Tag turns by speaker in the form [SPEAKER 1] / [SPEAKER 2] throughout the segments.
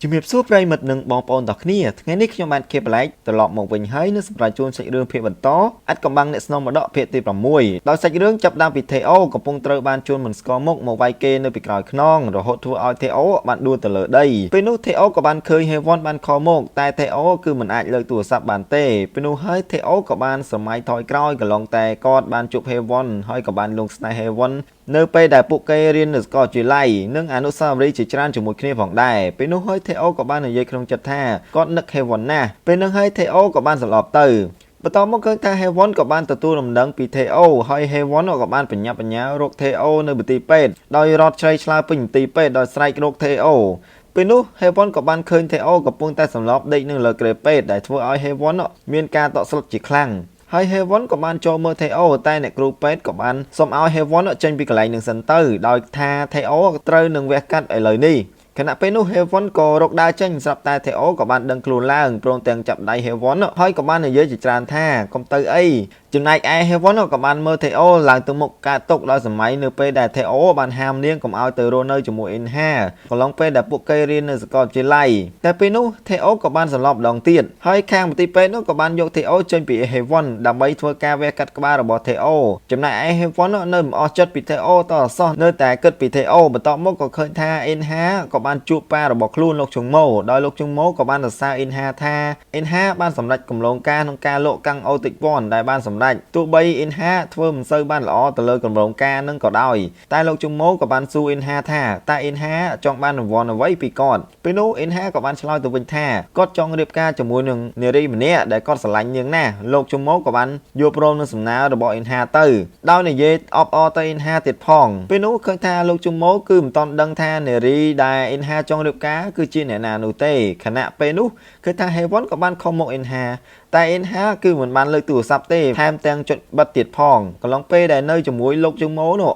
[SPEAKER 1] ជំរាបសួរប្រិយមិត្តនិងបងប្អូនទាំងគ្នាថ្ងៃនេះខ្ញុំបានខេបប្លែកត្រឡប់មកវិញហើយនឹងសម្រាប់ជួនសាច់រឿងភាគបន្តអាចកំបាំងអ្នកស្នងមរតកភាគទី6ដោយសាច់រឿងចាប់ដើមពីថេអូកំពុងត្រូវបានជួនមិនស្គាល់មុខមកវាយគេនៅពីក្រោយខ្នងរហូតធ្វើឲ្យថេអូបានដួលទៅលើដីពេលនោះថេអូក៏បានឃើញហេវ៉ាន់បានខលមកតែថេអូគឺមិនអាចលើកទូរស័ព្ទបានទេពេលនោះហើយថេអូក៏បានសម័យថយក្រោយកន្លងតែគាត់បានជួបហេវ៉ាន់ហើយក៏បានលងស្នេហ៍ហេវ៉ាន់នៅពេលដែលពួកគេរៀននៅសាកលវិទ្យាល័យនិងអនុស្សាវរីយ៍ជាច្រើនជាមួយគ្នាផងដែរពេលនោះហើយថេអូក៏បាននិយាយក្នុងចិត្តថាគាត់នឹកហេវ៉ាន់ណាស់ពេលនោះហើយថេអូក៏បានសន្លប់ទៅបន្តមកឃើញថាហេវ៉ាន់ក៏បានទទួលដំណឹងពីថេអូហើយហេវ៉ាន់ក៏បានបញ្ញាប់បញ្ញារកថេអូនៅមន្ទីរពេទ្យដោយរត់ជ្រៃឆ្លើពេញមន្ទីរពេទ្យដោយស្រែករកថេអូពេលនោះហេវ៉ាន់ក៏បានឃើញថេអូកំពុងតែសន្លប់ដេកនៅលើគ្រែពេទ្យដែលធ្វើឲ្យហេវ៉ាន់មានការតក់ស្លុតជាខ្លាំងហើយហេវ៉ាន់ក៏បានចូលមើលថេអូតែអ្នកគ្រូពេទ្យក៏បានសុំឲ្យហេវ៉ាន់ចេញពីកន្លែងនឹងសិនទៅដោយថាថេអូត្រូវនឹងវះកាត់ឥឡូវនេះខណៈពេលនោះហេវ៉ាន់ក៏រកដើរចេញស្រាប់តែថេអូក៏បានដឹងខ្លួនឡើងព្រមទាំងចាប់ដៃហេវ៉ាន់ហើយក៏បាននិយាយជាច្រើនថាកុំទៅអីចំណែកឯហេវ៉ាន់ក៏បានមើលថេអូឡើងទៅមុខការទុកដោយសម័យនៅពេលដែលថេអូបានហាមនាងកុំឲ្យទៅរស់នៅជាមួយអ៊ីនហាកន្លងពេលដែលពួកគេរៀននៅសាកលវិទ្យាល័យតែពេលនោះថេអូក៏បានសន្លប់ម្ដងទៀតហើយខាងមន្ទីរពេទ្យនោះក៏បានយកថេអូចេញពីហេវ៉ាន់ដើម្បីធ្វើការវះកាត់ក្បាលរបស់ថេអូចំណែកឯហេវ៉ាន់នៅមិនអស់ចិត្តពីថេអូតអសោះនៅតែគិតពីថេអូបន្ទាប់មកក៏ឃើញថាអ៊ីនហាក៏បានជួបប៉ារបស់ខ្លួនលោកជុងម៉ូដោយលោកជុងម៉ូក៏បានសរសើរអ៊ីនហាថាអ៊ីនហាបានសម្រេចគម្រោងការក្នុងការលក់កាំងអូតិចវ៉នដែលបានសម្រេចទោះបីអ៊ីនហាធ្វើមិនសូវបានល្អទៅលើគម្រោងការនឹងក៏ដោយតែលោកជុងម៉ូក៏បានសួរអ៊ីនហាថាតើអ៊ីនហាចង់បានរង្វាន់អ្វីពីគាត់ពេលនោះអ៊ីនហាក៏បានឆ្លើយទៅវិញថាគាត់ចង់រៀបការជាមួយនឹងនារីម្នាក់ដែលគាត់ស្រឡាញ់នាងណាស់លោកជុងម៉ូក៏បានយល់ព្រមនឹងសំណើរបស់អ៊ីនហាទៅដោយនិយាយអបអរទៅអ៊ីនហាទៀតផងពេលនោះឃើញថាលោកជុងម៉ូគឺមិនទាន់ដឹងថានារីដែលអ៊ីនហាចង់រៀបការគឺជាអ្នកណានោះទេខណៈពេលនោះគឺថាហេវ៉ាន់ក៏បានខំមកអ៊ីនហាតែអ៊ីនហាគឺមិនបានលើកទូរស័ព្ទទេថែមទាំងចុចបិទទៀតផងកន្លងពេលដែលនៅជាមួយលោកជុងម៉ូនោះ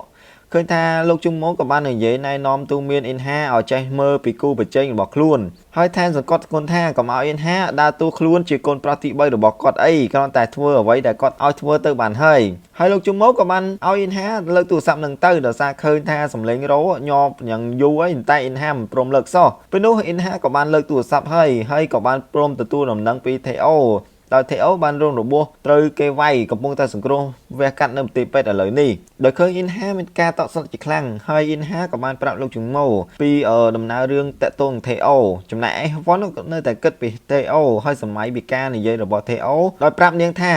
[SPEAKER 1] ឃើញថាលោកជុងម៉ូក៏បាននិយាយណែនាំទូមានអ៊ីនហាឲ្យចេះមើលពីគូប្រជែងរបស់ខ្លួនហើយថែមសង្កត់ធ្ងន់ថាកុំឲ្យអ៊ីនហាដើរតួខ្លួនជាកូនប្រុសទី3របស់គាត់អីគ្រាន់តែធ្វើអ្វីដែលគាត់ឲ្យធ្វើទៅបានហើយហើយលោកជុងម៉ូក៏បានឲ្យអ៊ីនហាលើកទូរស័ព្ទនឹងទៅដោយសារឃើញថាសំឡេងរោញប់យ៉ាងយូរហើយតែអ៊ីនហាមិនព្រមលើកសោះពេលនោះអ៊ីនហាក៏បានលើកទូរស័ព្ទហើយហើយក៏បានព្រមទទួលដំណឹងពីថេអូដោយថេអូបានរងរបួសត្រូវគេវាយកំពុងតែសង្គ្រោះវះកាត់នៅមន្ទីរពេទ្យឥឡូវនេះដោយឃើញអ៊ីនហាមានការតក់ស្លុតជាខ្លាំងហើយអ៊ីនហាក៏បានប្រាប់លោកជុងម៉ូពីដំណើររឿងតាក់ទងថេអូចំណែកឯវ៉ាន់ក៏នៅតែគិតពីថេអូហើយសម័យពីការនិយាយរបស់ថេអូដោយប្រាប់នាងថា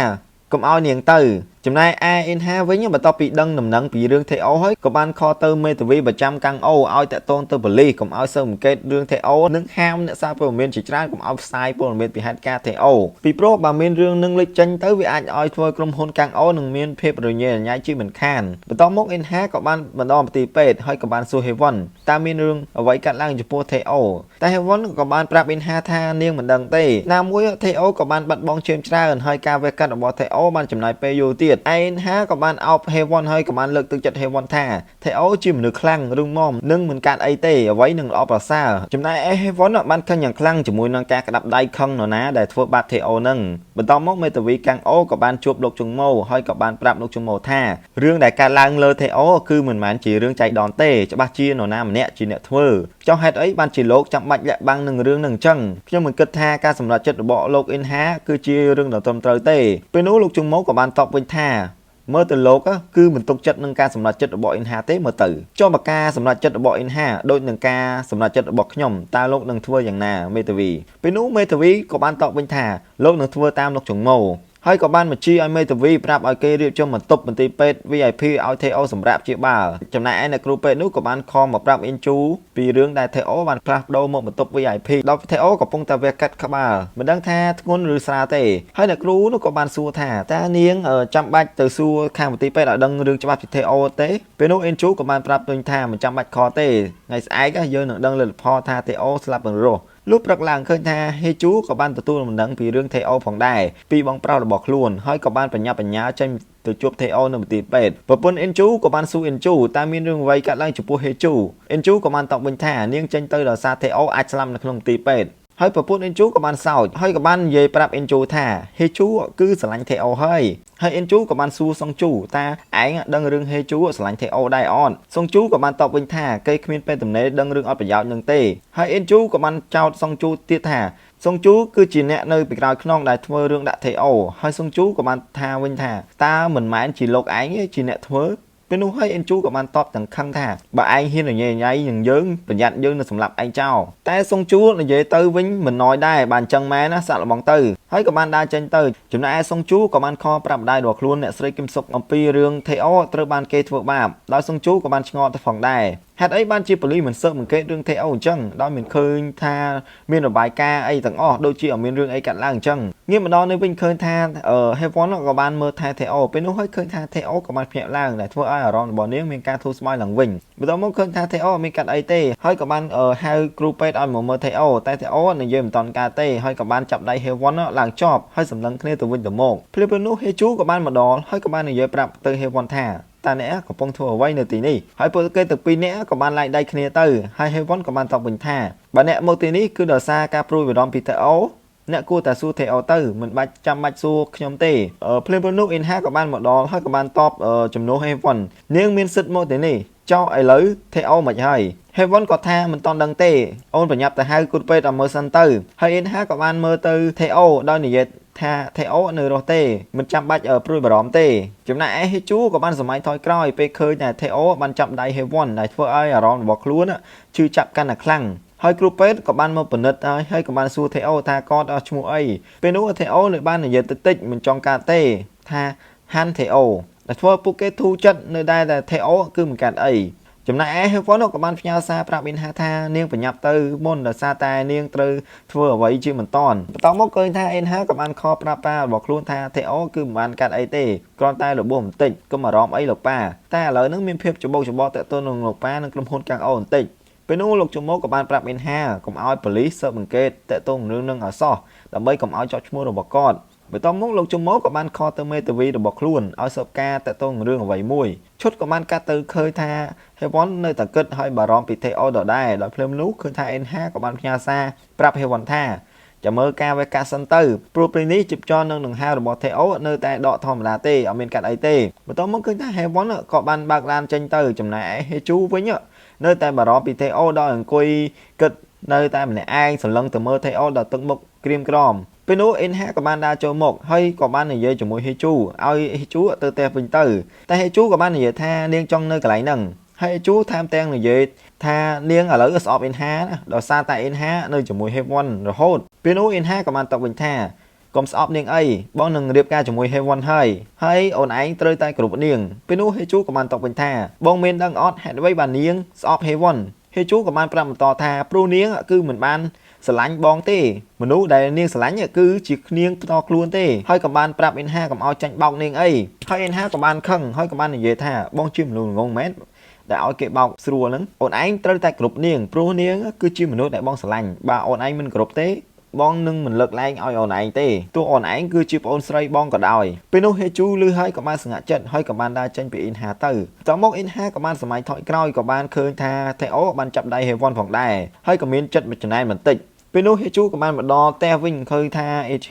[SPEAKER 1] កុំឲ្យនាងទៅចំណែកឯអ៊ីនហាវិញបន្ទាប់ពីដឹងដំណឹងពីរឿងថេអូហើយក៏បាន call ទៅមេធាវីប្រចាំកាំងអូឲ្យតាក់ទងទៅប៉ូលីសកុំឲ្យស៊ើបអង្កេតរឿងថេអូនិងហាមអ្នកសារព័ត៌មានជាច្រើនកុំឲ្យផ្សាយព័ត៌មានពីហេតុការណ៍ថេអូពីព្រោះបើមានរឿងនឹងលេចចេញទៅវាអាចឲ្យធ្វើក្រុមហ៊ុនកាំងអូនឹងមានភាពរញ៉េរញ៉ៃជាមិនខានបន្ទាប់មកអ៊ីនហាក៏បានបន្តមន្ទីរពេទ្យហើយក៏បានសួរហេវ៉ាន់តើមានរឿងអ្វីកើតឡើងចំពោះថេអូតែហេវ៉ាន់ក៏បានប្រាប់អ៊ីនហាថានាងមិនដឹងទេណាមួយថេអូក៏បានបាត់បង់ឈាមច្រើនហើយការវះកាត់របស់ថេអូបានចំណាយពេលយូរទៀតអេនហាក៏បានអោបហេវ៉ាន់ហើយក៏បានលើកទឹកចិត្តហេវ៉ាន់ថាថេអូជាមនុស្សខ្លាំងរឹងមាំនិងមិនកាត់អីទេអ្វីនឹងល្អប្រសើរចំណែកឯហេវ៉ាន់បានខឹងយ៉ាងខ្លាំងជាមួយនឹងការក្តាប់ដៃខឹងនរណាដែលធ្វើបាបថេអូនឹងបន្តមកមេតាវីកាំងអូក៏បានជួបលោកជុងម៉ូហើយក៏បានប្រាប់លោកជុងម៉ូថារឿងដែលកើតឡើងលើថេអូគឺមិនមែនជារឿងចៃដន្យទេច្បាស់ជានរណាម្នាក់ជាអ្នកធ្វើចុះហេតុអីបានជាលោកចាំបាច់លាក់បាំងនឹងរឿងនឹងអញ្ចឹងខ្ញុំមិនគិតថាការសម្រេចចិត្តរបស់លោកអ៊ីនហាគឺជារឿងដ៏ត្រឹមត្រូវទេពេលនោះលោកជុងម៉ូក៏បានតបវិញថាមើលទៅលោកគឺមិនទុកចិត្តនឹងការសម្រេចចិត្តរបស់អ៊ីនហាទេមើលទៅចុះបើការសម្រេចចិត្តរបស់អ៊ីនហាដូចនឹងការសម្រេចចិត្តរបស់ខ្ញុំតើលោកនឹងធ្វើយ៉ាងណាមេធាវីពេលនោះមេធាវីក៏បានតបវិញថាលោកនឹងធ្វើតាមលោកជុងម៉ូហើយក៏បានបញ្ជាឲ្យមេធាវីប្រាប់ឲ្យគេរៀបចំបន្ទប់មន្ទីរពេទ្យ VIP ឲ្យថេអូសម្រាប់ជាបាលចំណែកឯអ្នកគ្រូពេទ្យនោះក៏បាន call មកប្រាប់អ៊ីនជូពីរឿងដែលថេអូបានផ្លាស់ប្ដូរមកបន្ទប់ VIP ដល់ថេអូកំពុងតែវះកាត់ក្បាលមិនដឹងថាធ្ងន់ឬស្រាលទេហើយអ្នកគ្រូនោះក៏បានសួរថាតើនាងចាំបាច់ទៅសួរខាងមន្ទីរពេទ្យឲ្យដឹងរឿងច្បាស់ពីថេអូទេពេលនោះអ៊ីនជូក៏បានប្រាប់វិញថាមិនចាំបាច់ call ទេថ្ងៃស្អែកយើងនឹងដឹងលទ្ធផលថាថេអូស្លាប់ឬរស់លុះព្រឹកឡើងឃើញថាហេជូក៏បានទទួលដំណឹងពីរឿងថេអូផងដែរពីបងប្រុសរបស់ខ្លួនហើយក៏បានបញ្ញាបញ្ញាចេញទៅជួបថេអូនៅមន្ទីរពេទ្យប្រពន្ធអ៊ិនជូក៏បានសួរអ៊ិនជូតើមានរឿងអ្វីកើតឡើងចំពោះហេជូអ៊ិនជូក៏បានតបវិញថានាងចេញទៅដោយសារថេអូអាចស្លាប់នៅក្នុងមន្ទីរពេទ្យ ហើយប្រពន្ធអ៊ីនជូក៏បានសោចហើយក៏បាននិយាយប្រាប់អ៊ីនជូថាហេជូគឺស្រឡាញ់ថេអូហើយហើយអ៊ីនជូក៏បានសួរសុងជូតាឯងដឹងរឿងហេជូស្រឡាញ់ថេអូដែរអត់សុងជូក៏បានតបវិញថាគេគ្មានពេលទំនេរដឹងរឿងអត់ប្រយោជន៍នឹងទេហើយអ៊ីនជូក៏បានចោទសុងជូទៀតថាសុងជូគឺជាអ្នកនៅពីក្រោយខ្នងដែលធ្វើរឿងដាក់ថេអូហើយសុងជូក៏បានថាវិញថាតើមិនមែនជាលោកឯងទេជាអ្នកធ្វើពេលនោះហើយអ៊ិនជូក៏បានតបទាំងខឹងថាបើឯងហ៊ានរញ៉េរញ៉ៃនឹងយើងប្រយ័ត្នយើងនឹងសម្លាប់ឯងចោលតែសុងជូនិយាយទៅវិញមិនណយដែរបានចឹងមែនណាសាក់លបងទៅហើយក៏បានដើរចេញទៅចំណែកឯសុងជូក៏បានខលប្រាប់ម្ដាយរបស់ខ្លួនអ្នកស្រីគឹមសុកអំពីរឿងថេអូត្រូវបានគេធ្វើបាបដោយសុងជូក៏បានឆ្ងល់ទៅផងដែរហេតុអីបានជាប៉ូលីសមិនស៊ើបអង្កេតរឿងថេអូអញ្ចឹងដោយមិនឃើញថាមានរបាយការណ៍អីទាំងអស់ដូចជាអត់មានរឿងអីកាត់ឡើងអញ្ចឹងងាកម្ដងនេះវិញឃើញថាហេវ៉ុនក៏បានមើលថែថេអូពេលនោះហើយឃើញថាថេអូក៏បានភ្ញាក់ឡើងដែលធ្វើឲ្យអារម្មណ៍របស់នាងមានការធូរស្បើយឡើងវិញបន្ទាប់មកឃើញថាថេអូអត់មានកាត់អីទេហើយក៏បានហៅគ្រូពេទ្យឲ្យមកមើលថេអូតែថេអូនិយាយមិនតាន់ការទេហើយក៏បានចាប់ដៃហេវ៉ុនឡើងជាប់ហើយសម្លឹងគ្នាទៅវិញទៅមកភ្លាមពេលនោះហេជូក៏បានមកដល់ហើយក៏បាននិយាយប្រាប់ទៅហេវ៉ុនថាតើអ្នកកំពុងធ្វើអ្វីនៅទីនេះហើយពួកគេទាំងពីរនាក់ក៏បានឡាយដៃគ្នាទៅហើយហេវ៉ុនក៏បានតបវិញថាបើអ្នកមកទីនេះគឺដោយសារការព្រួយបារម្ភពីថេអូអ្នកគួរតែសួរថេអូទៅមិនបាច់ចាំបាច់សួរខ្ញុំទេភ្លាមពេលនោះអ៊ីនហាក៏បានមកដល់ហើយក៏បានតបជំនួសហេវ៉ុននាងមានសិទ្ធិមកទីនេះចោលឥឡូវថេអូមិនហើយហេវ៉ុនក៏ថាមិនតន់ដឹងទេអូនប្រញាប់ទៅហៅគូពេទ្យឲ្យមើលសិនទៅហើយអ៊ីនហាក៏បានមើលទៅថេអូដោយនិយាយថាថេអូនៅរស់ទេមិនចាំបាច់ព្រួយបារម្ភទេចំណែកឯហេជូក៏បានសម័យថយក្រោយពេលឃើញថាថេអូបានចាប់ដៃហេវ៉ុនដែលធ្វើឲ្យអារម្មណ៍របស់ខ្លួនឈឺចាប់កាន់តែខ្លាំងហើយគ្រូពេទ្យក៏បានមកពិនិត្យហើយហើយក៏បានសួរថេអូថាគាត់ឈ្មោះអីពេលនោះថេអូនៅបាននិយាយតិចតិចមិនចង់ការទេថាហាន់ថេអូដែលធ្វើពួកគេធូរចិត្តនៅដែរតែថេអូគឺមិនកាត់អីចំណែកឯហេវ៉ុនក៏បានផ្ញើសារប្រាប់អ៊ីនហាថានាងប្រញាប់ទៅមុនដោយសារតែនាងត្រូវធ្វើអ្វីជាមិនតាន់បន្តមកឃើញថាអ៊ីនហាក៏បានខលប្រាប់ប៉ារបស់ខ្លួនថាថេអូគឺមិនបានកាត់អីទេគ្រាន់តែរបួសបន្តិចកុំអារម្មណ៍អីលោកប៉ាតែឥឡូវហ្នឹងមានភាពច្បោកច្បល់តាក់ទងនឹងលោកប៉ានិងក្រុមហ៊ុនកាំងអូបន្តិចពេលនោះលោកជម៉ូក៏បានប្រាប់អ៊ីនហាកុំឲ្យប៉ូលីសស៊ើបអង្កេតតាក់ទងនឹងរឿងនឹងឲ្យសោះដើម្បីកុំឲ្យជាប់ឈ្មោះរបស់គាត់បន្ទាប់មកលោកជម៉ូក៏បានខលទៅមេធាវីរបស់ខ្លួនឲ្យស៊ើបការតាក់ទងនឹងរឿងអ្វីមួយឈុតក៏បានកាត់ទៅឃើញថាហេវ៉ុននៅតែគិតហើយបារម្ភពីថេអូដដែលដោយភ្លាមនោះឃើញថាអ៊ីនហាក៏បានផ្ញើសារប្រាប់ហេវ៉ុនថាចាំមើលការវះកាត់សិនទៅព្រោះពេលនេះជីបចរនឹងដង្ហើមរបស់ថេអូនៅតែដកធម្មតាទេអត់មានកាត់អីទេបន្ទាប់មកឃើញថាហេវ៉ុនក៏បានបើកឡានចេញទៅចំណែកឯហេជូវិញនៅតែបារម្ភពីថេអូដល់អង្គុយគិតនៅតែម្នាក់ឯងសន្លឹងទៅមើលថេអូដល់ទឹកមុខក្រៀមក្រំពេលនោះអ៊ីនហាក៏បានដើរចូលមកហើយក៏បាននិយាយជាមួយហេជូឲ្យហេជូទៅផ្ទះវិញទៅតែហេជូក៏បាននិយាយថានាងចង់នៅកន្លែងហ្នឹងហើយហេជូថែមទាំងនិយាយថានាងឥឡូវស្អប់អ៊ីនហាណាដោយសារតែអ៊ីនហានៅជាមួយហេវ៉ុនរហូតពេលនោះអ៊ីនហាក៏បានតបវិញថាកុំស្អប់នាងអីបងនឹងរៀបការជាមួយហេវ៉ុនហើយហើយអូនឯងត្រូវតែគោរពនាងពេលនោះហេជូក៏បានតបវិញថាបងមានដឹងអត់ហេតុអ្វីបាននាងស្អប់ហេវ៉ុនហេជូក៏បានប្រាប់បន្តថាព្រោះនាងគឺមិនបានស្រឡាញ់បងទេមនុស្សដែលនាងស្រឡាញ់គឺជានាងផ្ទាល់ខ្លួនទេហើយក៏បានប្រាប់អ៊ីនហាកុំឲ្យចាញ់បោកនាងអីហើយអ៊ីនហាក៏បានខឹងហើយក៏បាននិយាយថាបងជាមនុស្សងងមែនដែលឲ្យគេបោកស្រួលហ្នឹងអូនឯងត្រូវតែគោរពនាងព្រោះនាងគឺជាមនុស្សដែលបងស្រឡាញ់បើអូនឯងមិនគោរពទេបងនឹងមិនលើកលែងឲ្យអូនឯងទេទោះអូនឯងគឺជាប្អូនស្រីបងក៏ដោយពេលនោះហេជូលឺហើយក៏បានស្ងាត់ចិត្តហើយក៏បានដើរចេញពីអ៊ីនហាទៅតមកអ៊ីនហាក៏បានសម័យថយក្រោយក៏បានឃើញថាថេអូបានចាប់ដៃហេវ៉ុនផងដែរហើយក៏មានចិត្តមួយចំណែនបន្តិចពេលនោះហេជូក៏បានមកដល់ផ្ទះវិញឃើញថ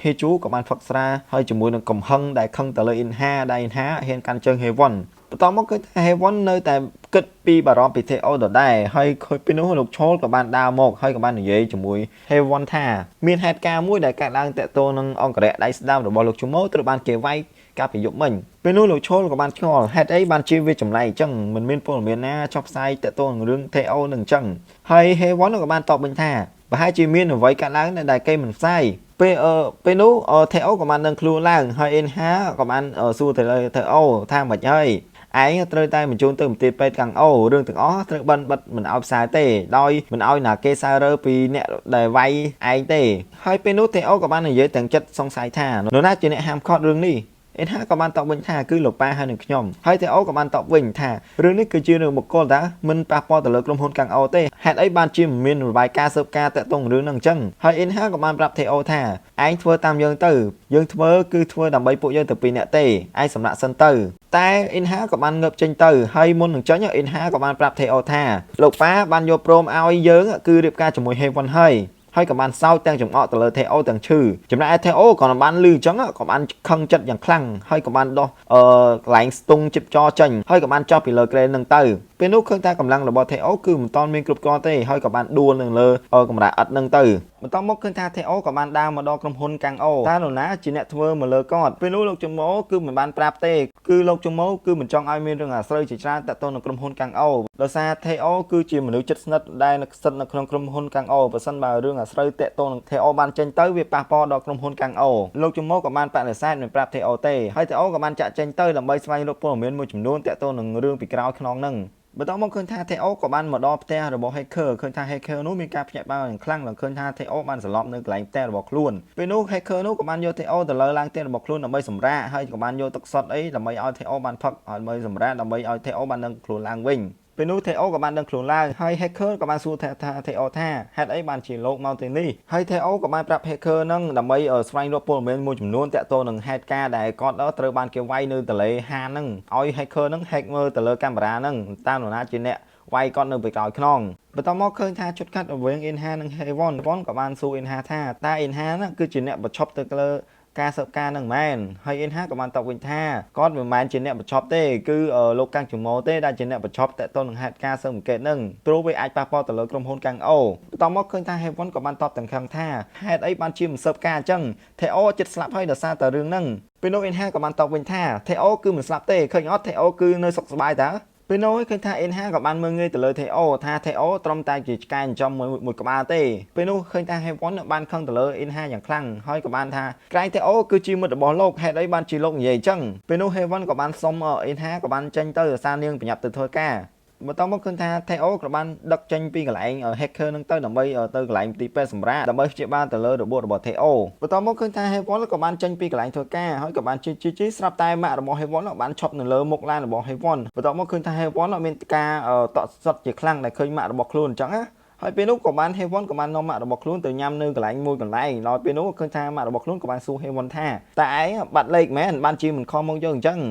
[SPEAKER 1] ាហេជូក៏បានផឹកស្រាហើយជាមួយនឹងកំហឹងដែលខឹងទៅលើអ៊ីនហាដែលអ៊ីនហាហ៊ានកាន់ជើងហេវ៉ុនបន្តមកឃើញថាហេវ៉ុននៅតែគិតពីបារម្ភពីថេអូដដែលហើយឃើញពេលនោះលោកឈលក៏បានដើរមកហើយក៏បាននិយាយជាមួយហេវ៉ុនថាមានហេតុការណ៍មួយដែលកើតឡើងតាក់ទងនឹងអង្គរៈដៃស្ដាំរបស់លោកជូម៉ូត្រូវបានគេវាយកាលពីយប់មិញពេលនោះលោកឈលក៏បានឆ្ងល់ហេតុអីបានជាវាចម្លែកអញ្ចឹងមិនមានព័ត៌មានណាចុះផ្សាយតាក់ទងនឹងរឿងថេអូនឹងអញ្ចឹងហើយហេវ៉ុនក៏បានតបវិញថាប្រហែលជាមានអ្វីកើតឡើងដែលគេមិនផ្សាយពេលអឺពេលនោះថេអូក៏បានដឹងខ្លួនឡើងហើយអ៊ីនហាក៏បានសួរទៅលើថេអូថាមិនហើយឯងត្រូវតែបញ្ជូនទៅមន្ទីរពេទ្យកាំងអូរឿងទាំងអស់ត្រូវបិទបិទមិនឲ្យផ្សាយទេដោយមិនឲ្យណាគេសើរើពីអ្នកដែលវាយឯងទេហើយពេលនោះថេអូក៏បាននិយាយទាំងចិត្តសង្ស័យថានរណាជាអ្នកហាមឃាត់រឿងនេះអ៊ីនហាក៏បានតបវិញថាគឺលោកប៉ាហើយនឹងខ្ញុំហើយថេអូក៏បានតបវិញថារឿងនេះគឺជារឿងបុគ្គលតាមិនប៉ះពាល់ទៅលើក្រុមហ៊ុនកាំងអូទេហេតុអីបានជាមិនមានរបាយការណ៍ស៊ើបការតាក់ទងរឿងហ្នឹងអញ្ចឹងហើយអ៊ីនហាក៏បានប្រាប់ថេអូថាឯងធ្វើតាមយើងទៅយើងធ្វើគឺធ្វើដើម្បីពួកយើងទៅពីរនាក់ទេឯងសម្រាប់សិនទៅតែអ៊ីនហាក៏បានងើបចេញទៅហើយមុននឹងចេញអ៊ីនហាក៏បានប្រាប់ថេអូថាលោកប៉ាបានយល់ព្រមឲ្យយើងគឺរៀបការជាមួយហេវ៉ុនហើយ ហើយក៏បានសោចទាំងចំអកទៅលើ Theo ទាំងឈឺចំណែកឯ Theo ក៏បានលឺអញ្ចឹងក៏បានខឹងចិត្តយ៉ាងខ្លាំងហើយក៏បានដោះអឺកន្លែងស្ទង់ជីបចចេញហើយក៏បានចោះពីលើគ្រែនឹងទៅពេលនោះឃើញថាកម្លាំងរបស់ Theo គឺមិនតាន់មានគ្រប់គ្រាន់ទេហើយក៏បានដួលនឹងលើកម្រាលឥដ្ឋនឹងទៅបន្តមកឃើញថា Theo ក៏បានដើរមកដល់ក្រុមហ៊ុនកាំងអូតើនរណាជាអ្នកធ្វើមកលើគាត់ពេលនោះលោកជម៉ូគឺមិនបានប្រាប់ទេគឺលោកជម៉ូគឺមិនចង់ឲ្យមានរឿងអាស្រូវជាច្រើនតាក់ទងនឹងក្រុមហ៊ុនកាំងអូដោយសារ Theo គឺជាមនុស្សជិតស្និទ្ធដែលស្ថិតនៅក្នុងក្រុមហ៊ុនកាំងអូបើសិនបើរឿងអាស្រូវតាក់ទងនឹង Theo បានចេញទៅវាប៉ះពាល់ដល់ក្រុមហ៊ុនកាំងអូលោកជម៉ូក៏បានបដិសេធមិនប្រាប់ Theo ទេហើយ Theo ក៏បានចាក់ចេញទៅដើម្បីស្វែងរកព័ត៌មានមួយចំនួនតាក់ទងនឹងរឿងពីក្រោយខ្នងហ្នឹងបន្តមកឃើញថា Theo ក៏បានមកដល់ផ្ទះរបស់ hacker ឃើញថា hacker នោះមានការភ្ញាក់ផ្អើលយ៉ាងខ្លាំងនិងឃើញថា Theo បានសន្លប់នៅកន្លែងផ្ទះរបស់ខ្លួនពេលនោះ hacker នោះក៏បានយក Theo ទៅលើឡើងផ្ទះរបស់ខ្លួនដើម្បីសម្រាកហើយក៏បានយកទឹកសុទ្ធអីដើម្បីឲ្យ Theo បានផឹកដើម្បីសម្រាកដើម្បីឲ្យ Theo បានដឹងខ្លួនឡើងវិញពេលនោះ Theo ក៏បានដឹងខ្លួនឡើងហើយ hacker ក៏បានសួរថា Theo ថាហេតុអីបានជាលោកមកទីនេះហើយ Theo ក៏បានប្រាប់ hacker នឹងដើម្បីស្វែងរកព័ត៌មានមួយចំនួនតាក់ទងនឹងហេតុការណ៍ដែលគាត់ត្រូវបានគេវាយនៅទន្លេហានហ្នឹងឲ្យ hacker ហ្នឹង hack មើលទៅលើកាមេរ៉ាហ្នឹងតាមនរណាជាអ្នកវាយគាត់នៅពីក្រោយខ្នងបន្តមកឃើញថាជុតកាត់រវាងអ៊ីនហានិងហេវ៉ុនវ៉ុនក៏បានសួរអ៊ីនហាថាតើអ៊ីនហាហ្នឹងគឺជាអ្នកបញ្ឈប់ទៅលើការស៊ើបការនឹងមែនហើយអ៊ីនហាក៏បានតបវិញថាគាត់មិនមែនជាអ្នកបញ្ឈប់ទេគឺលោកកាំងជម៉ូទេដែលជាអ្នកបញ្ឈប់តទៅនឹងហេតុការណ៍ស៊ើបអង្កេតនឹងព្រោះវាអាចប៉ះពាល់ទៅលើក្រុមហ៊ុនកាំងអូបន្តមកឃើញថាហេវ៉ុនក៏បានតបទាំងខឹងថាហេតុអីបានជាមិនស៊ើបការអញ្ចឹងថេអូចិត្តស្លាប់ហើយដោយសារតែរឿងហ្នឹងពេលនោះអ៊ីនហាក៏បានតបវិញថាថេអូគឺមិនស្លាប់ទេឃើញអត់ថេអូគឺនៅសុខសប្បាយតើពេលនោះឃើញថាអ៊ីនហាក៏បានមើលងាយទៅលើថេអូថាថេអូត្រឹមតែជាឆ្កែចិញ្ចឹមមួយមួយក្បាលទេពេលនោះឃើញថាហេវ៉ុនបានខឹងទៅលើអ៊ីនហាយ៉ាងខ្លាំងហើយក៏បានថាក្រែងថេអូគឺជាមិត្តរបស់លោកហេតុអីបានជាលោកនិយាយអញ្ចឹងពេលនោះហេវ៉ុនក៏បានសុំអ៊ីនហាក៏បានចេញទៅដោយសារនាងប្រញាប់ទៅធ្វើការបន្តមកឃើញថា Theo ក៏បានដឹកចេញពីកន្លែង hacker នឹងទៅដើម្បីទៅកន្លែងទីពេទ្យសម្រាប់ដើម្បីព្យាបាលទៅលើរបួសរបស់ Theo បន្តមកឃើញថា Hewon ក៏បានចេញពីកន្លែងធ្វើការហើយក៏បានជិះជិះជិះស្រាប់តែម៉ាក់របស់ Hewon បានឈប់នៅលើមុខឡានរបស់ Hewon បន្តមកឃើញថា Hewon មានការតក់ស្លុតជាខ្លាំងដែលឃើញម៉ាក់របស់ខ្លួនអញ្ចឹងណាហើយពេលនោះក៏បាន Hewon ក៏បាននាំម៉ាក់របស់ខ្លួនទៅញ៉ាំនៅកន្លែងមួយកន្លែងដល់ពេលនោះឃើញថាម៉ាក់របស់ខ្លួនក៏បានសួរ Hewon ថាតើឯងបាត់លេខមែនបានជាមិនខំមកយើងអញ្ចឹង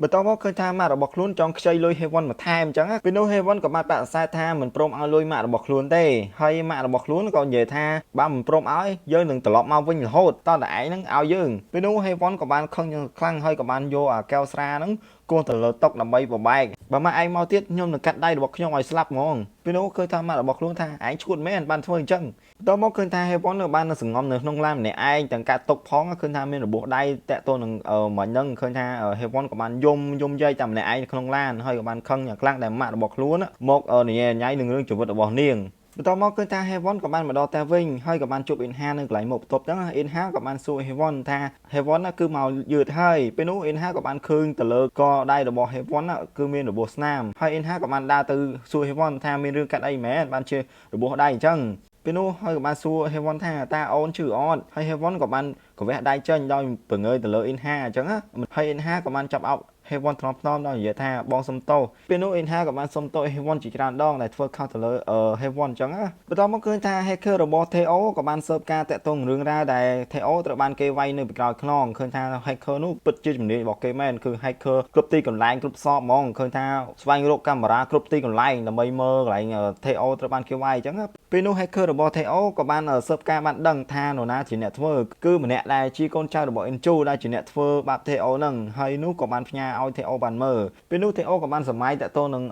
[SPEAKER 1] បន្ទាប់មកឃើញថាម៉ាក់របស់ខ្លួនចង់ខ្ចីលុយ Hewon មកថែមអញ្ចឹងពេលនោះ Hewon ក៏បានបដិសេធថាមិនព្រមឲ្យលុយម៉ាក់របស់ខ្លួនទេហើយម៉ាក់របស់ខ្លួនក៏និយាយថាបើមិនព្រមឲ្យយើងនឹងត្រឡប់មកវិញរហូតតតែឯងហ្នឹងឲ្យយើងពេលនោះ Hewon ក៏បានខឹងយ៉ាងខ្លាំងហើយក៏បានយកអាកែវស្រាហ្នឹងគោះទៅលើតុដើម្បីបបែកបើម៉ាក់ឯងមកទៀតខ្ញុំនឹងកាត់ដៃរបស់ខ្ញុំឲ្យស្លាប់ហ្មងពេលនោះឃើញថាម៉ាក់របស់ខ្លួនថាឯងឈួតមែនបានធ្វើអញ្ចឹងបន្ទាប់មកឃើញថា Hewon នៅបាននៅសងំនៅក្នុងឡានម្នាក់ឯងទាំងកាត់ទុកផងឃើញថាមានរបួសដៃតាក់ទងនឹងមិញហ្នឹងឃើញថា Hewon ក៏បានយំយំយាយតែម្នាក់ឯងក្នុងឡានហើយក៏បានខឹងយ៉ាងខ្លាំងដែលម៉ាក់របស់ខ្លួនមកនិយាយញ៉ៃនឹងរឿងជីវិតរបស់នាងបន្ទាប់មកឃើញថា Hewon ក៏បានមកដល់ផ្ទះវិញហើយក៏បានជួបអ៊ីនហានៅកន្លែងមុខបន្ទប់ហ្នឹងអ៊ីនហាក៏បានសួរ Hewon ថា Hewon គឺមកយឺតហើយពេលនោះអ៊ីនហាក៏បានឃើញទៅលើកដៃរបស់ Hewon គឺមានរបួសស្នាមហើយអ៊ីនហាក៏បានដើរទៅសួរ Hewon ថាមានរឿងកាត់អីមែនបានជារបួសដៃអញ្ចឹងពេលនោះហើយក៏បានសួរ Hewon ថាតើអូនឈឺអត់ហើយ Hewon ក៏បានកវះដៃចេញដោយប្រងើយទៅលើអ៊ីនហាអញ្ចឹងហើយអ៊ីនហាក៏បានចាប់អោប Hewon ថ្នមថ្នមដល់និយាយថាបងសុំទោសពេលនោះអ៊ីនហាក៏បានសុំទោស Hewon ជាច្រើនដងដែលធ្វើខុសទៅលើ Hewon អញ្ចឹងណាបន្ទាប់មកឃើញថា hacker របស់ Theo ក៏បានស៊ើបការតាក់ទងរឿងរ៉ាវដែល Theo ត្រូវបានគេវាយនៅពីក្រោយខ្នងឃើញថា hacker នោះពិតជាជំនាញរបស់គេមែនគឺ hacker គ្រប់ទីកន្លែងគ្រប់សពហ្មងឃើញថាស្វែងរកកាមេរ៉ាគ្រប់ទីកន្លែងដើម្បីមើលកន្លែង Theo ត្រូវបានគេវាយអញ្ចឹងពេលនោះ hacker របស់ Theo ក៏បានស៊ើបការបានដឹងថានរណាជាអ្នកធ្វើគឺម្នាក់ដែលជាកូនចៅរបស់ Inju ដែលជាអ្នកធ្វើបាប Theo ហ្នឹងហើយនោះក៏បានផ្ញើឲ្យ Theo បានមើលពេលនោះ Theo ក៏បានសម័យតាក់ទងនឹង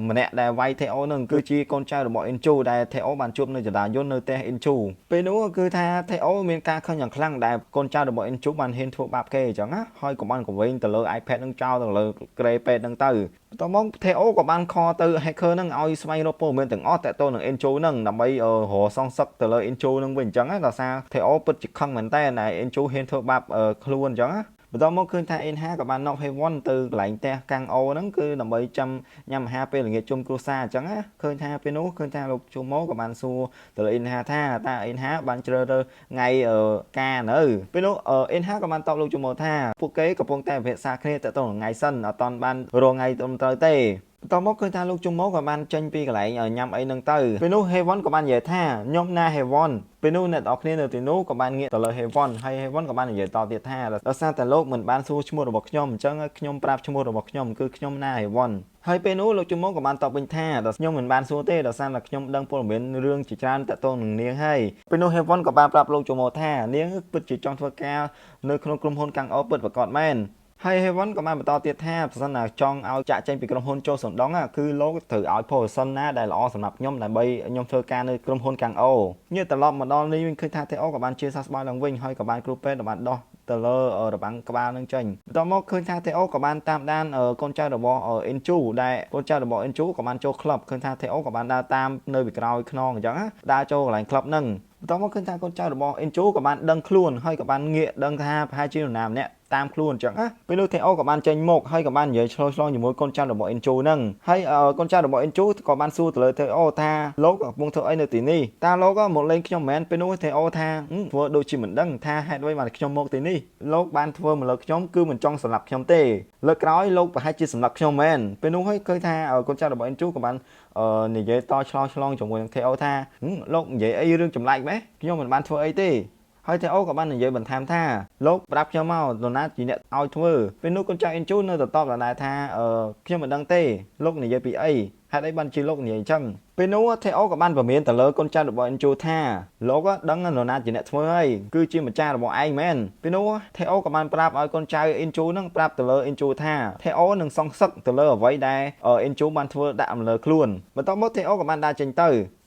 [SPEAKER 1] ម្នាក់ដែលវាយ Theo ហ្នឹងគឺជាកូនចៅរបស់ Inju ដែល Theo បានជួបនៅចរាយន្តនៅផ្ទះ Inju ពេលនោះគឺថា Theo មានការខឹងយ៉ាងខ្លាំងដែលកូនចៅរបស់ Inju បានហ៊ានធ្វើបាបគេអញ្ចឹងណាហើយក៏បានកវែងទៅលើ iPad នឹងចោលទៅលើគ្រែពេទ្យហ្នឹងទៅបន្ទាប់មក Theo ក៏បាន call ទៅ hacker ហ្នឹងឲ្យស្វែងរកព័ត៌មានទាំងអស់តាក់ទងនឹង Inju ហ្នឹងដើម្បីរកសងសឹកទៅលើ Inju ហ្នឹងវិញអញ្ចឹងណាដោយសារ Theo ពិតជាខឹងមែនតើដែល Inju ហ៊ានធ្វើបាបខ្លួនអញ្ចឹងណាបន្ទាប់មកឃើញថាអ៊ីនហាក៏បាននាំ Hewon ទៅកន្លែងផ្ទះកាំងអូហ្នឹងគឺដើម្បីចាំញ៉ាំអាហារពេលល្ងាចជុំគ្រួសារអញ្ចឹងណាឃើញថាពេលនោះឃើញថាលោកជុំម៉ូក៏បានសួរទៅលើអ៊ីនហាថាតើអ៊ីនហាបានជ្រើសរើសថ្ងៃការនៅពេលនោះអ៊ីនហាក៏បានតបលោកជុំម៉ូថាពួកគេកំពុងតែពិភាក្សាគ្នាទៅទៅថ្ងៃសិនអត់ទាន់បានរកថ្ងៃត្រឹមត្រូវទេ។ បន្ទាប់មកឃើញថាលោកជុំម៉ូក៏បានចេញពីកន្លែងញ៉ាំអីហ្នឹងទៅពេលនោះហេវ៉ាន់ក៏បាននិយាយថាខ្ញុំណាហេវ៉ាន់ពេលនោះអ្នកនរគ្នានៅទីនោះក៏បានងាកទៅលើហេវ៉ាន់ហើយហេវ៉ាន់ក៏បាននិយាយតទៀតថាដោយសារតែលោកមិនបានសួរឈ្មោះរបស់ខ្ញុំអញ្ចឹងខ្ញុំប្រាប់ឈ្មោះរបស់ខ្ញុំគឺខ្ញុំណាហេវ៉ាន់ហើយពេលនោះលោកជុំម៉ូក៏បានតបវិញថាដល់ខ្ញុំមិនបានសួរទេដោយសារតែខ្ញុំដឹងព័ត៌មានរឿងជាច្រើនតាក់ទងនឹងនាងហើយពេលនោះហេវ៉ាន់ក៏បានប្រាប់លោកជុំម៉ូថានាងពិតជាចង់ធ្វើការនៅក្នុងក្រុមហ៊ុនកាំងអូពិតប្រាកដមែនហើយហេវ៉ាន់ក៏បានបន្តទៀតថាប្រសិនណាចង់ឲ្យចាក់ចេញពីក្រុមហ៊ុនចូលសំដងគឺលោកត្រូវឲ្យ position ណាដែលល្អសម្រាប់ខ្ញុំដើម្បីខ្ញុំធ្វើការនៅក្រុមហ៊ុនកាំងអូញាត្រឡប់មកដល់នេះវិញឃើញថាតេអូក៏បានជាសះស្បើយឡើងវិញហើយក៏បានគ្រូពេទ្យបានដោះទៅលើរបាំងក្បាលនឹងចេញបន្ទាប់មកឃើញថាតេអូក៏បានតាមដានកូនចៅរបស់អ៊ិនជូដែលកូនចៅរបស់អ៊ិនជូក៏បានចូលក្លឹបឃើញថាតេអូក៏បានដើរតាមនៅពីក្រោយខ្នងអញ្ចឹងដើរចូលកន្លែងក្លឹបហ្នឹងបន្ទាប់មកឃើញថាកូនចៅរបស់អ៊ិនជូក៏បានដឹងខ្លួនហើយក៏បានងាកដឹងថាប្រហែលជានរណាម្នាក់តាមខ្លួនអញ្ចឹងណាពេលនោះតេអូក៏បានចេញមកហើយក៏បាននិយាយឆ្លោះឆ្លងជាមួយកូនចៅរបស់អ៊ិនជូហ្នឹងហើយកូនចៅរបស់អ៊ិនជូក៏បានសួរទៅលើតេអូថាលោកកំពុងធ្វើអីនៅទីនេះតើលោកមកលេងខ្ញុំមែនពេលនោះតេអូថាធ្វើដូចជាមិនដឹងថាហេតុអ្វីបានខ្ញុំមកទីនេះលោកបានធ្វើមកលើខ្ញុំគឺមិនចង់សម្លាប់ខ្ញុំទេលើកក្រោយលោកប្រហែលជាសម្លាប់ខ្ញុំមែនពេលនោះហើយឃើញថាកូនចៅរបស់អ៊ិនជូក៏បាននិយាយតឆ្លងឆ្លងជាមួយនឹងតេអូថាលោកនិយាយអីរឿងចម្លែកម៉េះខ្ញុំមិនបានធ្វើអីទេហើយតេអូក៏បាននិយាយបន្ថែមថាលោកប្រាប់ខ្ញុំមកនរណាជាអ្នកឲ្យធ្វើពេលនោះកូនចៅអ៊ិនជូនៅតែតបដដែលថាខ្ញុំមិនដឹងទេលោកនិយាយពីអីហេតុអីបានជាលោកនិយាយអញ្ចឹងពេលនោះតេអូក៏បានព្រមានទៅលើកូនចៅរបស់អ៊ិនជូថាលោកដឹងនរណាជាអ្នកធ្វើហើយគឺជាម្ចាស់របស់ឯងមែនពេលនោះតេអូក៏បានប្រាប់ឲ្យកូនចៅអ៊ិនជូនឹងប្រាប់ទៅលើអ៊ិនជូថាតេអូនឹងសងសឹកទៅលើអ្វីដែលអ៊ិនជូបានធ្វើដាក់លើខ្លួនបន្ទាប់មកតេអូក៏បានដើរចេញទ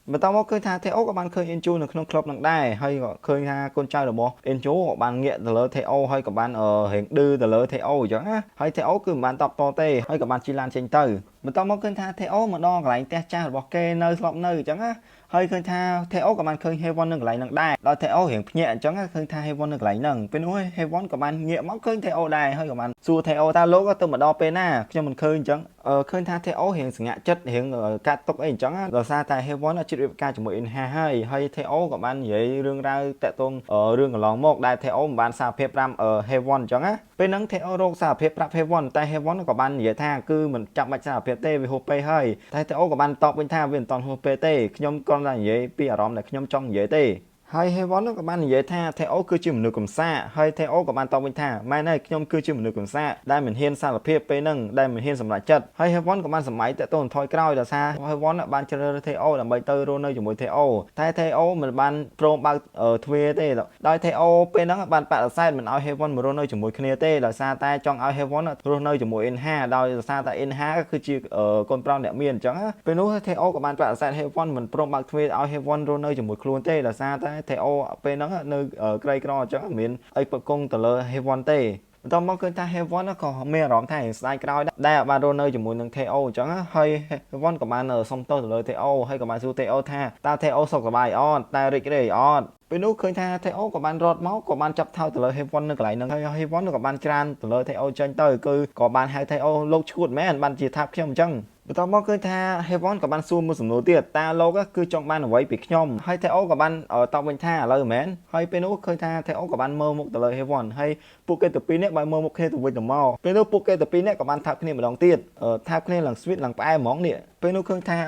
[SPEAKER 1] ៅបន្ទាប់មកឃើញថាតេអូក៏បានឃើញអ៊ិនជូនៅក្នុងក្លឹបនឹងដែរហើយក៏ឃើញថាកូនចៅរបស់អ៊ិនជូក៏បានងាកទៅលើតេអូហើយក៏បានរៀងឌឺទៅលើតេអូអញ្ចឹងណាហើយតេអូគឺមិនបានតបតទេហើយក៏បានជិះឡានចេញទៅបន្ទាប់មកឃើញថាតេអូមកដល់កន្លែងផ្ទះចាស់របស់គេនៅធ្លាប់នៅអញ្ចឹងណាហើយឃើញថាតេអូក៏បានឃើញហេវ៉ាន់នៅកន្លែងហ្នឹងដែរដល់តេអូរៀងភ្ញាក់អញ្ចឹងឃើញថាហេវ៉ាន់នៅកន្លែងហ្នឹងពេលនោះហេវ៉ាន់ក៏បានងាកមកឃើញតេអូដែរហើយក៏បានសួរតេអូថាលោកទៅមកដល់ពេលណាខ្ញុំមិនឃើញអញ្ចឹងឃើញថាតេអូរៀងសងាក់ចិត្តរៀងកាត់ទុកអីអញ្ចឹងដោយសារតែហេវ៉ាន់ជិតរៀបការជាមួយអ៊ីនហាហើយហើយតេអូក៏បាននិយាយរឿងរ៉ាវតាក់ទងរឿងកន្លងមកដែលតេអូមិនបានសារភាពប្រាប់ហេវ៉ាន់អញ្ចឹងណាពេលហ្នឹងតេអូរកសារភាពប្រាប់ហេវ៉ាន់តែហេវ៉ាន់ក៏បាននិយាយថាគឺមិនចាំបាច់សារភាពទេវាហួសពេលហើយតែតេអូក៏បានតបវិញថាវាមិនទាន់ហួសពេលទេខ្ញុំគ្រាន់តែនិយាយពីអារម្មណ៍ដែលខ្ញុំចង់និយាយទេហើយហេវ៉ាន់ក៏បាននិយាយថាថេអូគឺជាមនុស្សកំសាកហើយថេអូក៏បានតបវិញថាម៉ែនហើយខ្ញុំគឺជាមនុស្សកំសាកដែលមិនហ៊ានសារភាពពេលហ្នឹងដែលមិនហ៊ានសម្រេចចិត្តហើយហេវ៉ាន់ក៏បានសម័យតទៅថយក្រោយដោយសារហេវ៉ាន់បានជ្រើសរើសថេអូដើម្បីទៅរស់នៅជាមួយថេអូតែថេអូមិនបានព្រមបើកទ្វារទេដោយថេអូពេលហ្នឹងបានបដិសេធមិនឲ្យហេវ៉ាន់មករស់នៅជាមួយគ្នាទេដោយសារតែចង់ឲ្យហេវ៉ាន់រស់នៅជាមួយអ៊ីនហាដោយសារតែអ៊ីនហាគឺជាកូនប្រុសអ្នកមានអញ្ចឹងពេលនោះថេអូក៏បានបដិសេធហេវ៉ាន់មិនព្រមបើកទ្វារឲ្យហេវ៉ាន់រស់នៅជាមួយខ្លួនទេដោយសារតែថេអូពេលហ្នឹងនៅក្រីក្រអញ្ចឹងមិនមានអីប្រគងទៅលើហេវ៉ាន់ទេបន្ទាប់មកឃើញថា Heaven ក៏មានអារម្មណ៍ថាស្ដាយក្រោយដែរបានរស់នៅជាមួយនឹង Theo អញ្ចឹងហើយ Heaven ក៏បានសុំទោសទៅលើ Theo ហើយក៏បានសួរ Theo ថាតើ Theo សុខសប្បាយអត់តើរីករាយអត់ពេលនោះឃើញថា Theo ក៏បានរត់មកក៏បានចាប់ថោទៅលើ Heaven នៅកន្លែងហ្នឹងហើយ Heaven ក៏បានច្រានទៅលើ Theo ចេញទៅគឺក៏បានហៅ Theo លោកឈួតមែនបានជាថាខ្ញុំអញ្ចឹងបន្ទាប់មកឃើញថា Heaven ក៏បានសួរមួយសំណួរទៀតតើលោកគឺចង់បានអ្វីពីខ្ញុំហើយ Theo ក៏បានតបវិញថាឥឡូវមែនហើយពេលនោះឃើញថា Theo ក៏បានមើលមុខទៅលើ Heaven ហើយពួកគេទាំងពីរនាក់បានមើលមុខគ្នាទៅវិញទៅមកពេលនោះពួកគេទាំងពីរនាក់ក៏បានថាប់គ្នាម្ដងទៀតថាប់គ្នាឡើង sweet ឡើងផ្អែមហ្មងនេះពេលនោះឃើញថា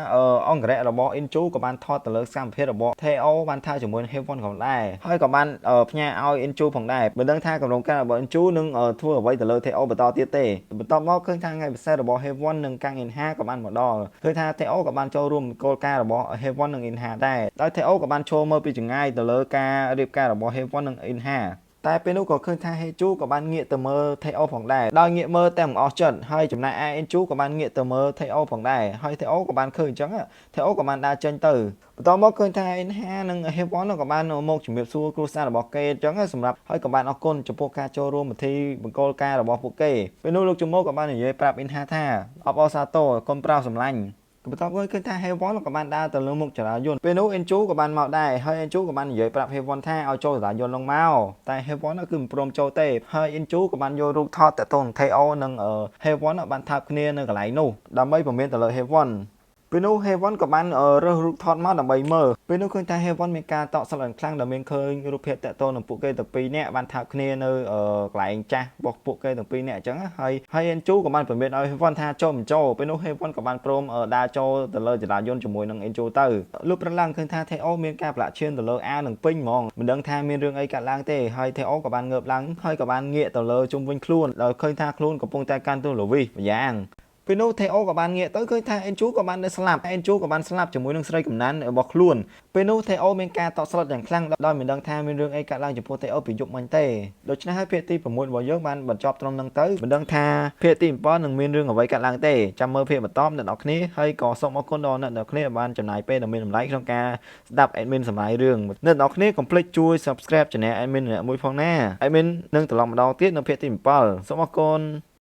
[SPEAKER 1] អង្គរៈរបស់ Inju ក៏បានថតទៅលើសកម្មភាពរបស់ Theo បានថាជាមួយនឹង Heaven ផងដែរហើយក៏បានផ្ញើឲ្យ Inju ផងដែរមិនដឹងថាកម្រងការរបស់ Inju នឹងធ្វើអ្វីទៅលើ Theo បន្តទៀតទេបន្ទាប់មកឃើញថាថ្ងៃពិសេសរបស់ Heaven និងកាំង Inha ក៏បានមកដល់ឃើញថា Theo ក៏បានចូលរួមគោលការណ៍របស់ Heaven និង Inha ដែរដោយ Theo ក៏បានចូលមើលពីចម្ងាយទៅលើការរៀបការរបស់ Heaven និង Inha តែពេលនោះក៏ឃើញថាហេជូក៏បានងាកទៅមើលថេអូផងដែរដោយងាកមើលតែមិនអស់ចិត្តហើយចំណែកឯអេនជូក៏បានងាកទៅមើលថេអូផងដែរហើយថេអូក៏បានឃើញអញ្ចឹងថេអូក៏បានដើរចេញទៅបន្ទាប់មកឃើញថាអេនហានិងហេវ៉នក៏បានមកជំរាបសួរគ្រួសាររបស់គេអញ្ចឹងសម្រាប់ហើយក៏បានអរគុណចំពោះការចូលរួមពិធីបង្គោលការរបស់ពួកគេពេលនោះលោកជំមោក៏បាននិយាយប្រាប់អ៊ីនហាថាអបអរសាទរកុំប្រោសម្លាញ់បន្ទាប់មកឃើញថា Heaven ក៏បានដើរទៅលើមុខចរាយន្តពេលនោះ Enju ក៏បានមកដែរហើយ Enju ក៏បាននិយាយប្រាប់ Heaven ថាឲ្យចូលចរាយន្តលងមកតែ Heaven គឺមិនព្រមចូលទេហើយ Enju ក៏បានយករូបថតតាក់ទងនឹង Theo និង Heaven បានថើបគ្នានៅកន្លែងនោះដើម្បីព្រមានទៅលើ Heaven។ ពេលនោះ Heaven ក៏បានរើសរូបថតមកដើម្បីមើលពេលនោះឃើញថា Heaven មានការតក់ស្លុតខ្លាំងដែលមានឃើញរូបភាពតាក់ទងនឹងពួកគេទាំងពីរនាក់បានថើបគ្នានៅកន្លែងចាស់របស់ពួកគេទាំងពីរនាក់អញ្ចឹងហើយហើយ Enju ក៏បានព្រមានឲ្យ Heaven ថាចូលមិនចូលពេលនោះ Heaven ក៏បានព្រមដើរចូលទៅលើចរាយន្តជាមួយនឹង Enju ទៅលុបប្រឡើងឃើញថា Theo មានការប្រឡាក់ឈាមទៅលើអាវនឹងពេញហ្មងមិនដឹងថាមានរឿងអីកើតឡើងទេហើយ Theo ក៏បានងើបឡើងហើយក៏បានងាកទៅលើជុំវិញខ្លួនដោយឃើញថាខ្លួនកំពុងតែកាន់ទូលវីសម្យ៉ាងពេលនោះ Theo ក៏បានងាកទៅឃើញថា Enju ក៏បាននៅស្លាប់ Enju ក៏បានស្លាប់ជាមួយនឹងស្រីកំណានរបស់ខ្លួនពេលនោះ Theo មានការតក់ស្លុតយ៉ាងខ្លាំងដោយមិនដឹងថាមានរឿងអីកើតឡើងចំពោះ Theo ពីយប់មិញទេដូច្នេះហើយភាគទី6របស់យើងបានបញ្ចប់ត្រឹមហ្នឹងទៅមិនដឹងថាភាគទី7នឹងមានរឿងអ្វីកើតឡើងទេចាំមើលភាគបន្តអ្នកនរគ្នាហើយក៏សូមអរគុណដល់អ្នកនរគ្នាបានចំណាយពេលដ៏មានតម្លៃក្នុងការស្ដាប់ admin សម្រាយរឿងអ្នកនរគ្នាកុំភ្លេចជួយ subscribe channel admin ម្នាក់មួយផងណា admin នឹងត្រឡប់ម្ដងទៀតនៅភាគទី7សូមអរគុណ។